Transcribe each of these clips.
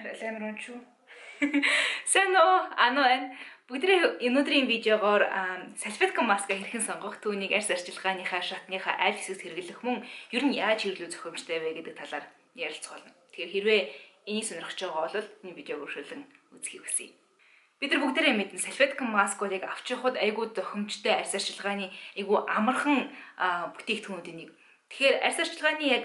Амар унчуу. Сайн уу? Ану байна. Бүгдээ өнөөдрийн видеогоор салфетка маска хэрхэн сонгох, түүнийг арьс арчилгааныхаа шатныхаа аль хэсэгт хэрэглэх, мөн ер нь яаж хэрэглэх зохимжтой вэ гэдэг талаар ярилцах болно. Тэгэхээр хэрвээ энийг сонирхож байгаа бол энэ видеог үргэлжлэн үзэхийг хүсье. Бид нар бүгдээрээ мэднэ, салфетка маск бол яг авч явахад айгүй зохимжтой, арьс арчилгааны айгүй амархан бүтээгдэхүүнүүдийн нэг. Тэгэхээр арьс арчилгааны яг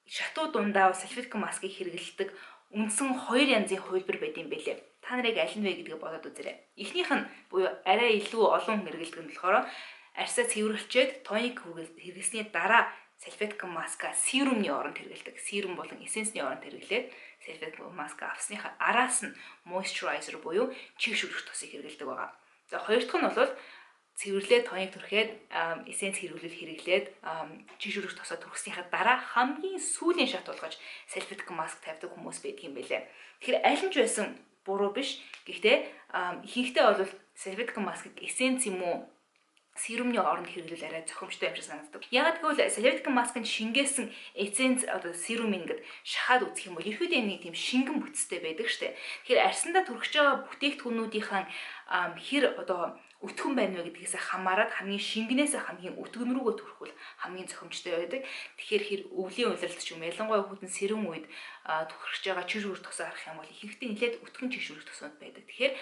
шатуу дундаа салфетка маскыг хэрэглэдэг үндсэн хоёр янзын хувилбар байд юм бэлээ. Та нарыг аль нь вэ гэдгээ бодоод үзээрэй. Эхнийх нь буюу арай илүү олон хэрэглэдэг нь болохоор арьсаа цэвэрлчээд тоник хэрэглэсний дараа салфетка маска serum ны оронд хэрэглэдэг. Serum болон essence ний оронд хэрэглээд, салфетка маска авсныхаа араас нь moisturizer буюу чийгшүүлэх тосыг хэрэглэдэг байгаа. За, хоёр дахь нь бол цэвэрлээ, тоник түрхээд, essence хэрэглүүл хэрэглээд, чийгшүүлэх тосоо түрхснийхаа дараа хамгийн сүүлийн шат болгож салфетка маск тавьдаг хүмүүс байдаг юм бэлээ. Тэгэхээр аль нь ч байсан буруу биш. Гэхдээ ихэнхдээ бол салфетка маскыг essence юм уу, serum ны оронд хэрэглүүл арай зохимжтой юм шиг санагддаг. Яагаад гэвэл салфетка масканд шингээсэн essence, одоо serum ингээд шахаад үзэх юм бол ерөөдөө нэг тийм шингэн бүтцтэй байдаг штэ. Тэгэхээр арьсандаа түрхэж байгаа бүтээгдэхүүнүүдийнхаа хэр одоо өтгөн байна вэ гэдгээс хамаарат хамгийн шингэнээс хамгийн өтгөн рүүгээ түрхвэл хамгийн зохимжтой байдаг. Тэгэхээр хэр өвлийн улиралд ч юм, ялангуяа хүйтэн сэрүүн үед түрхэж байгаа чийгшүүлэх тосоо харах юм бол ихэнхдээ нэлээд өтгөн чийгшүүлэх тосууд байдаг. Тэгэхээр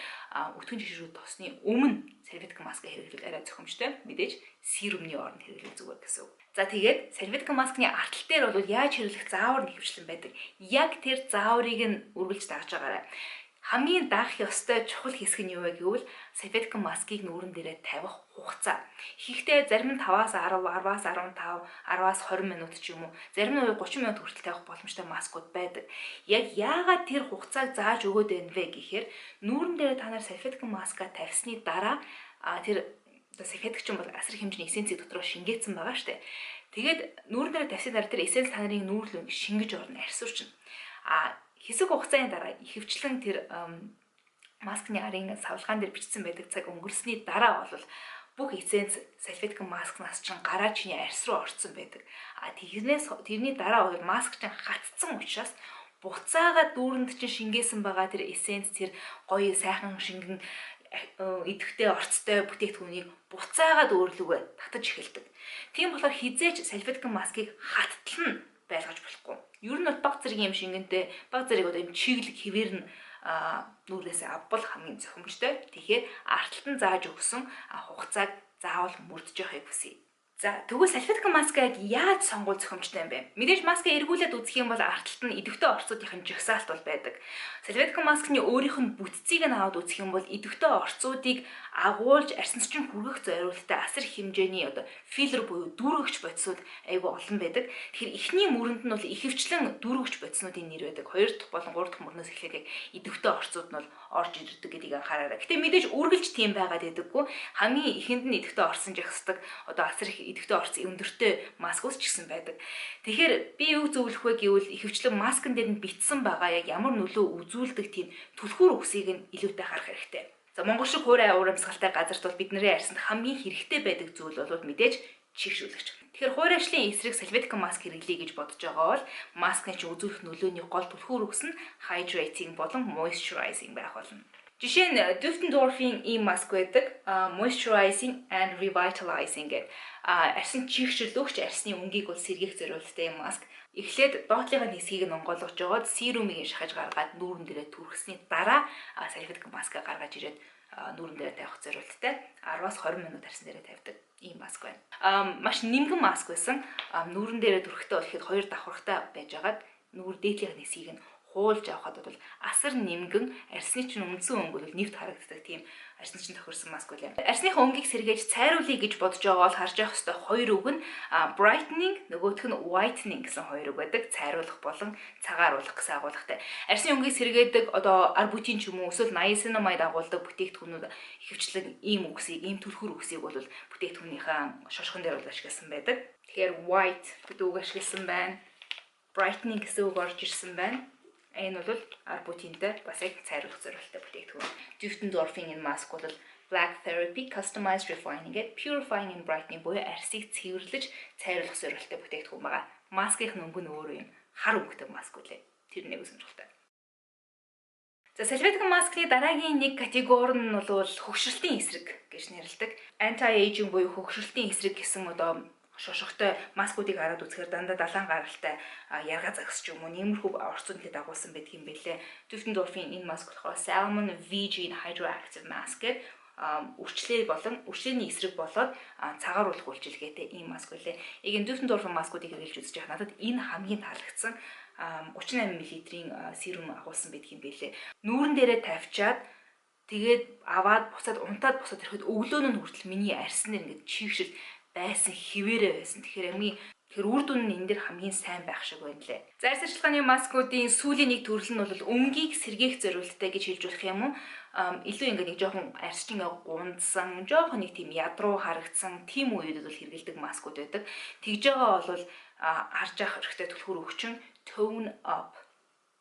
өтгөн чийгшүүлэх тосны өмнө салфетка маска хэрэглэвэл арай зохимжтой. Мэдээж serum ны оронд хэрэглэх зүгээр гэсэн үг. За, тэгээд салфетка маскны ард тал дээр бол яаж хэрэглэх заавар нь ихэвчлэн байдаг. Яг тэр зааврыг нь үргэлж дагаж байгаарай. Хамгийн дагах ёстой чухал хэсэг нь юу вэ гэвэл салфетка маскыг нүүрэн дээрээ тавих хугацаа. Ихэнхдээ зарим нь 5-аас 10, 10-аас 15, 10-аас 20 минут ч юм уу, зарим нь 30 минут хүртэл тавих боломжтой маскууд байдаг. Яг яагаад тэр хугацааг зааж өгөөд байна вэ гэхээр нүүрэн дээрээ та нар салфетка маска тавьсны дараа тэр салфетка ч юм бол асар хэмжээний essence ийг дотроо шингээсэн байгаа штэ. Тэгээд нүүрэн дээрээ тавьсны дараа тэр essence та нарын нүүр рүү шингэж орно, арьс руу чинь. Хэсэг хугацааны дараа, ихэвчлэн тэр маскны арын савлгаан дээр бичсэн байдаг цаг өнгөрсний дараа бол бүх essence салфетка маскнаас чинь гараа чиний арьс руу орцсон байдаг. А тэрнээс тэрний дараа бол маск чинь хатцсан учраас буцаага дүүрэнд чинь шингээсэн байгаа тэр essence, тэр гоё сайхан шингэн идэвхтэй орцтой бүтээгдэхүүнийг буцаагаад өөр лүүгээ татаж эхэлдэг. Тийм болохоор хэзээ ч салфетка маскыг хаттал нь байлгаж болохгүй. Ер нь бол баг зэргийн юм шингэнтэй, баг зэрэг одоо юм чиглэг хэвээр нь нүүрнээсээ авбал хамгийн зохимжтой. Тэгэхээр ард талд нь зааж өгсөн хугацааг заавал мөрдөж явахыг хүсье. За, тэгвэл салфетка маскыг яаж сонгуул зохимжтой юм бэ? Мэдээж маска эргүүлээд үзэх юм бол ард талд нь идэвхтэй орцуудын жагсаалт бол байдаг. Салфетка маскны өөрийнх нь бүтцийг нь аваад үзэх юм бол идэвхтэй орцуудыг агуулж арьсанд чинь хүргэх зориулттай асар хэмжээний одоо filler буюу дүүргэгч бодисууд айгүй олон байдаг. Тэгэхээр эхний мөрөнд нь бол ихэвчлэн дүүргэгч бодиснуудын нэр байдаг. Хоёр дахь болон гурав дахь мөрнөөс эхлээд яг идэвхтэй орцууд нь бол орж ирдэг гэдгийг анхаараарай. Гэтэ мэдээж үргэлж тийм байгаад байдаггүй. Хамгийн эхэнд нь идэвхтэй орсон жагсдаг, одоо асар их идэвхтэй орсон өндөртэй маскууд ч гэсэн байдаг. Тэгэхээр би юу зөвлөх вэ гэвэл ихэвчлэн маскан дээр нь бичсэн байгаа яг ямар нөлөө үзүүлдэг тийм түлхүүр үгсийг нь илүүтэй харах хэрэгтэй. За, Монгол шиг хуурай уур амьсгалтай газарт бол бидний арьсанд хамгийн хэрэгтэй байдаг зүйл бол мэдээж чийгшүүлэгч. Тэгэхээр хуурайшлын эсрэг салфетка маск хэрэглэе гэж бодож байгаа бол маскны чи үзүүлэх нөлөөний гол түлхүүр үгс нь hydrating болон moisturizing байх болно. Жишээ нь Dufendorf-ийн ийм маск байдаг. Moisturizing and Revitalizing гэдэг. Арьсан чийгшүүлэгч, арьсны өнгийг бол сэргээх зориулттай юм маск. Эхлээд доотлынхаа хэсгийг нь онгойлгож жогоод serum ыг шахаж гаргаад нүүрэн дээрээ түрхсэний дараа салфетка маска гаргаж ирээд нүүрэн дээрээ тавих зориулттай, 10-аас 20 минут арьсан дээрээ тавьдаг ийм маск байна. Маш нимгэн маск байсан. Нүүрэн дээрээ түрхэхдээ бол ихэд хоёр давхархтай байжгаад нүүр дээдлийн хэсгийг нь хуулж авахад бол асар нимгэн, арьсны чинь үндсэн өнгө бол нэвт харагддаг тийм арьсны чинь тохирсон маск үлээ. Арьсныхаа өнгийг сэргээж цайруулъя гэж бодож байгаа бол харж явах ёстой хоёр үг нь brightening, нөгөөх нь whitening гэсэн хоёр үг байдаг. Цайруулах болон цагааруулах гэсэн агуулгатай. Арьсны өнгийг сэргээдэг одоо arbutin ч юм уу, эсвэл niacinamide агуулдаг бүтээгдэхүүнүүд ихэвчлэн ийм үгсийг, ийм түлхүүр үгсийг бол бүтээгдэхүүнийхээ шошгон дээр бол ашигласан байдаг. Тэгэхээр white гэдэг үг ашигласан байна. Brightening гэсэн үг орж ирсэн байна. Энэ бол arbutin тэй бас яг цайруулах зориулттай бүтээгдэхүүн. Dufendorf-ийн энэ маск бол Black Therapy Customized Refining гэдэг Purifying and Brightening буюу арьсыг цэвэрлэж цайруулах зориулттай бүтээгдэхүүн байгаа. Маскын өнгө нь өөрөө юм хар өнгөтэй маск үлээ. Тэр нэг сонирхолтой. За, салфетка маскны дараагийн нэг категори нь бол хөгшрөлтийн эсрэг гэж нэрлэдэг. Anti-aging буюу хөгшрөлтийн эсрэг гэсэн одоо шошготой маскуудыг хараад үзэхээр дандаа далайн гаралтай, ярга загас ч юм уу, иймэрхүү орц үнэтэй дагуулсан байдаг юм билээ. Dufendorf-ийн энэ маск болохоор Salmon VG Hydroactive Mask гэдэг үрчлээ болон үрчлээний эсрэг болоод цагааруулах үйлчилгээтэй ийм маск байлээ. Яг энэ Dufendorf маскуудыг хэрэглэж үзэж байхад надад энэ хамгийн таалагдсан. 38 мл-ийн serum агуулсан байдаг юм билээ. Нүүрэн дээрээ тавьчаад, тэгээд аваад буцаад унтаад, буцаад ирэхэд өглөө нь хүртэл миний арьсан дээр ингээд чийгшил байсан хിവэрэ байсан. Тэгэхээр хамгийн тэр үр дүн нь энэ дээр хамгийн сайн байх шиг байна лээ. За, арьс арчилгааны маскуудын сүүлийн нэг төрөл нь бол өнгийг сэргээх зорилттой гэж хэлж болох юм уу? Илүү ингээд нэг жоохон арьс чинь ингээд гундсан, жоохон нэг тийм ядруу харагдсан тийм үеүүдэд бол хэрэглэдэг маскууд байдаг. Тэгж байгаа бол харж явах хэрэгтэй түлхүүр өгчин tone up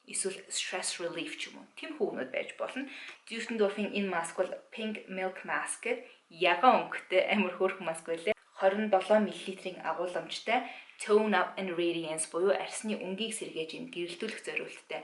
эсвэл stress relief ч юм уу. Тийм үгнүүд байж болно. Dufendorf-ийн энэ маск бол Pink Milk Mask гэдэг ягаан өнгөтэй амар хөөрхөн маск байлээ. 27 мл-ийн агууламжтай tone up and radiance буюу арьсны өнгийг сэргээж юм гэрэлтүүлэх зорилттой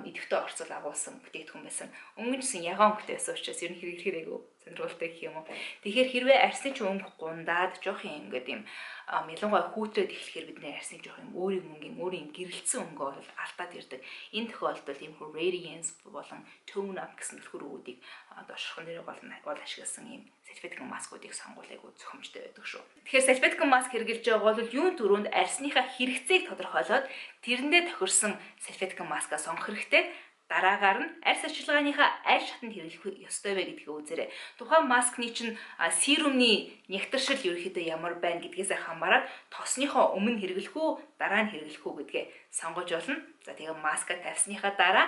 идэвхтэй орцол агуулсан бүтээгдэхүүн байсан. Өнгө нь гэсэн ягаан өнгөтэй байсан учраас ер нь хэрэглэхээр айгүй сонирхолтой гэх юм уу. Тэгэхээр хэрвээ арьсны чинь өнгө гундаад, жоох юм ингээд юм ялангуяа хүүтрээд эхлэхээр бидний арьсны жоох юм өөр юм өнгө, өөр юм гэрэлтсэн өнгө бол алдаад ирдэг. Энэ тохиолдолд ийм хүү radiance болон tone up гэсэн түлхүүр үгүүдийг одоо шорхон дээр гол гол ашигласан ийм салфетикэн маскуудыг сонгуул айгүй зохимжтой байдаг шүү. Тэгэхээр салфетикэн маск хэрэглэж байгаа бол юун түрүүнд арьсныхаа хэрэгцээг тодорхойлоод тэрэндээ тохирсон салфетикэн маска сонгох хэрэгтэй. Дараагаар нь арьс арчилгааныхаа аль шатанд хэрэглэх ёстой вэ гэдгийг үзээрэй. Тухайн маскны чинь serum ны нягтаршил ерөнхийдөө ямар байна гэдгээс хамаарат тосныхоо өмнө хэрэглэх үү, дараа нь хэрэглэх үү гэдгээ сонгож болно. За, тэгээ маска тавьсныхаа дараа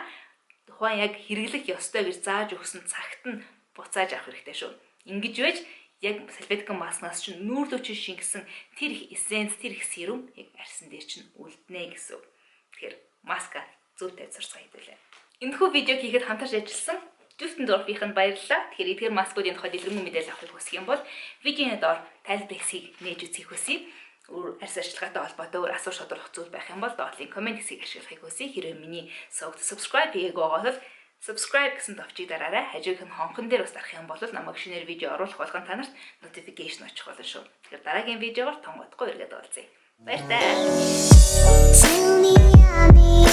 тухайн яг хэрэглэх ёстой гэж зааж өгсөн цагт нь буцааж авах хэрэгтэй шүү. Ингэж байж яг салфетикэн маскнаас чинь нүүр лүү чинь шингэсэн тэр их essence, тэр их serum яг арьсан дээр чинь үлднэ гэсэн үг. Тэгэхээр маска зөв тавьж сурцгаа хэдүүлээ. Энэхүү видеог хийхэд хамтарч ажилласан Dufendorf-ийнхэнд баярлалаа. Тэгэхээр эдгээр маскуудын тухай дэлгэрэнгүй мэдээлэл авахыг хүсэх юм бол видеоны доор тайлбар хэсгийг нээж үзэхийг хүсье. Өөр арьс арчилгаатай холбоотой өөр асуух шудрах зүйл байх юм бол доотлын comment хэсгийг ашиглахыг хүсье. Хэрвээ миний сувагт subscribe хийгээгүй байгаа бол subscribe гэсэн товчийг дараарай. Хажуугийнх нь хонхон дээр бас дарах юм бол намайг шинээр видео оруулах болгон та нарт notification очих болно шүү. Тэгэхээр дараагийн видеогоор тонгодгүй эргээд уулзъя. Баяртай. Tell me I'm